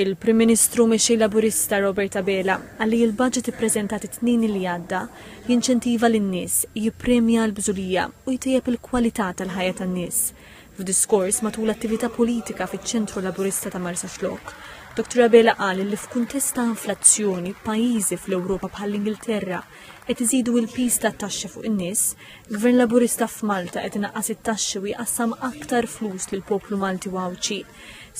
Il-Prim Ministru u Mexxej Laburista Robert Abela qal li l-budget ippreżentat it-Tnejn li għadda jinċentiva lin-nies, jippremja l-bżulija u jtejjeb il-kwalità tal-ħajja tan-nies. F'diskors matul attività politika fiċ-Ċentru Laburista ta' Marsaxlokk, Dottor Abela qal li f'kuntest ta' inflazzjoni pajjiżi fl-Ewropa bħall-Ingilterra qed iżidu l-piż tat-taxxi fuq in-nies, Gvern Laburista f'Malta qed inaqqas it-taxxi u jqassam aktar flus lill-poplu Malti u Għawdxi.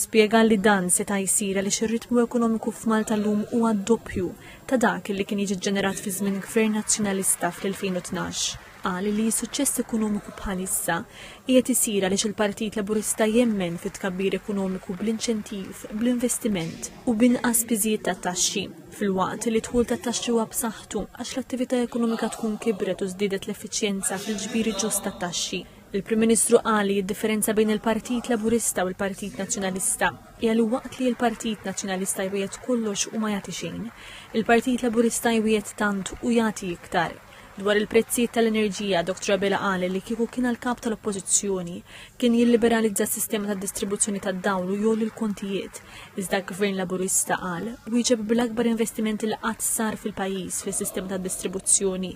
Spjega li dan seta' jsir għaliex ir-ritmu ekonomiku f'Malta llum huwa d-doppju ta' dak li kien jiġi ġġenerat fi żmien Gvern Nazzjonalista fl-2012. Qal li s-suċċess ekonomiku bħalissa qiegħed isir għaliex il-Partit Laburista jemmen fit-tkabbir ekonomiku bl-inċentiv, bl-investiment u b'inqas piżijiet ta' taxxi, filwaqt li d-dħul tat-taxxi huwa b'saħħtu għax l-attività ekonomika tkun kibret u żdiedet l-effiċjenza fil-ġbir ġust tat-taxxi. Il-Prim Ministru qal li d-differenza bejn il-Partit Laburista u l-Partit Nazzjonalista hija li waqt li l-Partit Nazzjonalista jwiegħed kollox u ma jagħti xejn, il-Partit Laburista jwiegħed tant u jagħti iktar. Dwar il-prezzijiet tal-enerġija, Dr. Abela qal li kieku kien għall-kap tal-Oppożizzjoni, kien jilliberalizza s-sistema tad-distribuzzjoni tad-dawl u jgħolli l-kontijiet. Iżda Gvern Laburista qal wieġeb bl-akbar investiment li qatt sar fil-pajjiż fis-sistema tad-distribuzzjoni.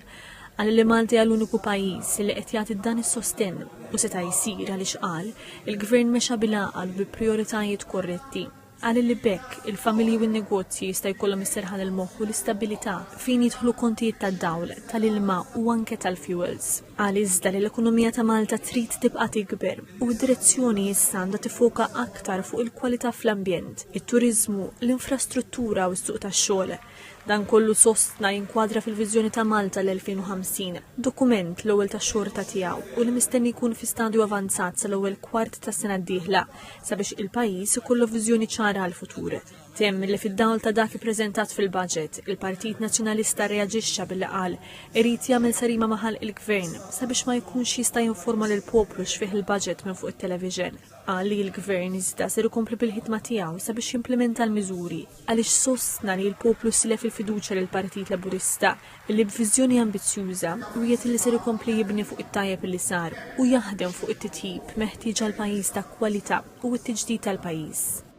Qal li Malta hija l-uniku pajjiż li qed jagħti dan is-sostenn u seta' jsir għaliex qal il-Gvern mexa bil-għaqal u bi prijoritajiet korretti. Qal li b'hekk il-familji u n-negozji jista' jkollhom is-serħan il-moħħ u l-istabilità fejn jidħlu kontijiet tad-dawl, tal-ilma u anke tal-fuels. Qal iżda li l-ekonomija ta' Malta trid tibqa' tikber u d-direzzjoni issa għandha tifoka aktar fuq il-kwalità fl-ambjent, it-turiżmu, l-infrastruttura u s-suq tax-xogħol. Dan kollu sostna jinkwadra fil-Viżjoni ta' Malta l-2050, dokument l-ewwel tax-xorta tiegħu u li mistenni jkun fi stadju avanzat sal-ewwel kwart tas-sena d-dieħla sabiex il-pajjiż ikollu viżjoni ċara għall-futur. Temm li fid-dawl ta' dak ippreżentat fil-budget, il-Partit Nazzjonalista rreaġixxa billi qal irid jagħmel sarima ma' ħalq il-Gvern sabiex ma jkunx jista' jinforma lill-poplu x'fih il-budget minn fuq it-television. Qal li l-Gvern iżda ser ikompli bil-ħidma tiegħu sabiex jimplimenta l-miżuri għaliex sostna li l-poplu silef il-fiduċja lill-Partit Laburista li b'viżjoni ambizzjuża wiegħed li ser ikompli jibni fuq it-tajjeb li sar u jaħdem fuq it-titjib meħtieġ għal pajjiż ta' kwalità u t-tiġdid tal-pajjiż.